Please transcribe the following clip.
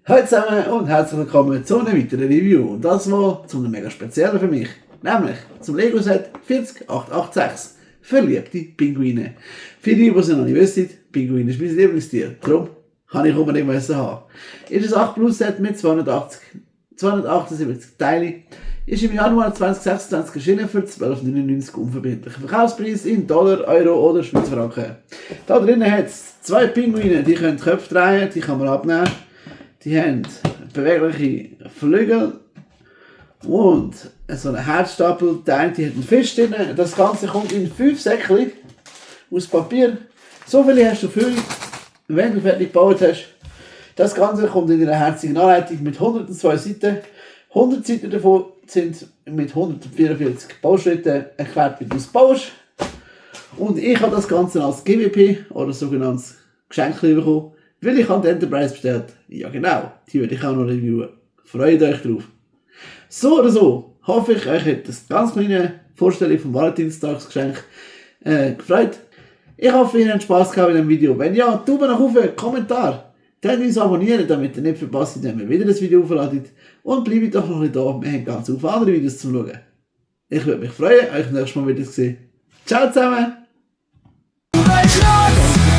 Hallo zusammen und herzlich willkommen zu einer weiteren Review. Und das mal zu einem mega speziellen für mich. Nämlich zum Lego-Set 40886. Verliebte Pinguine. Für die, die es noch nicht wissen, Pinguine ist mein Lieblingstier. Darum habe ich unbedingt haben. Ist ein 8 Plus Set mit 278 Teilen. Ist im Januar 2026 erschienen für 12,99 unverbindlich. Verkaufspreis in Dollar, Euro oder Schweizer Franken. Da drinnen hat es zwei Pinguine, die können Köpfe drehen, die kann man abnehmen. Die haben bewegliche Flügel und so einen Herzstapel. Der eine hat einen Fisch drin. Das Ganze kommt in 5 Säckchen aus Papier. So viele hast du für, wenn du fertig gebaut hast. Das Ganze kommt in einer herzigen Anleitung mit 102 Seiten. 100 Seiten davon sind mit 144 Bauschritten erklärt, wie du es baust. Und ich habe das Ganze als GWP oder sogenanntes Geschenk bekommen, weil ich an die Enterprise bestellt. Ja genau, die würde ich auch noch reviewen. Freut euch drauf. So oder so, hoffe ich, euch hat das ganz kleine Vorstellung vom Valentinstagsgeschenk gefreut. Ich hoffe, ihr habt Spass gehabt in dem Video. Wenn ja, Daumen nach oben, Kommentar. Dann uns abonnieren, damit ihr nicht verpasst, wenn wir wieder das Video aufladen. Und bleibt doch noch ein bisschen da, wir haben ganz viele andere Videos zu schauen. Ich würde mich freuen, euch nächstes Mal wieder zu sehen. Ciao zusammen! Umweltschutz!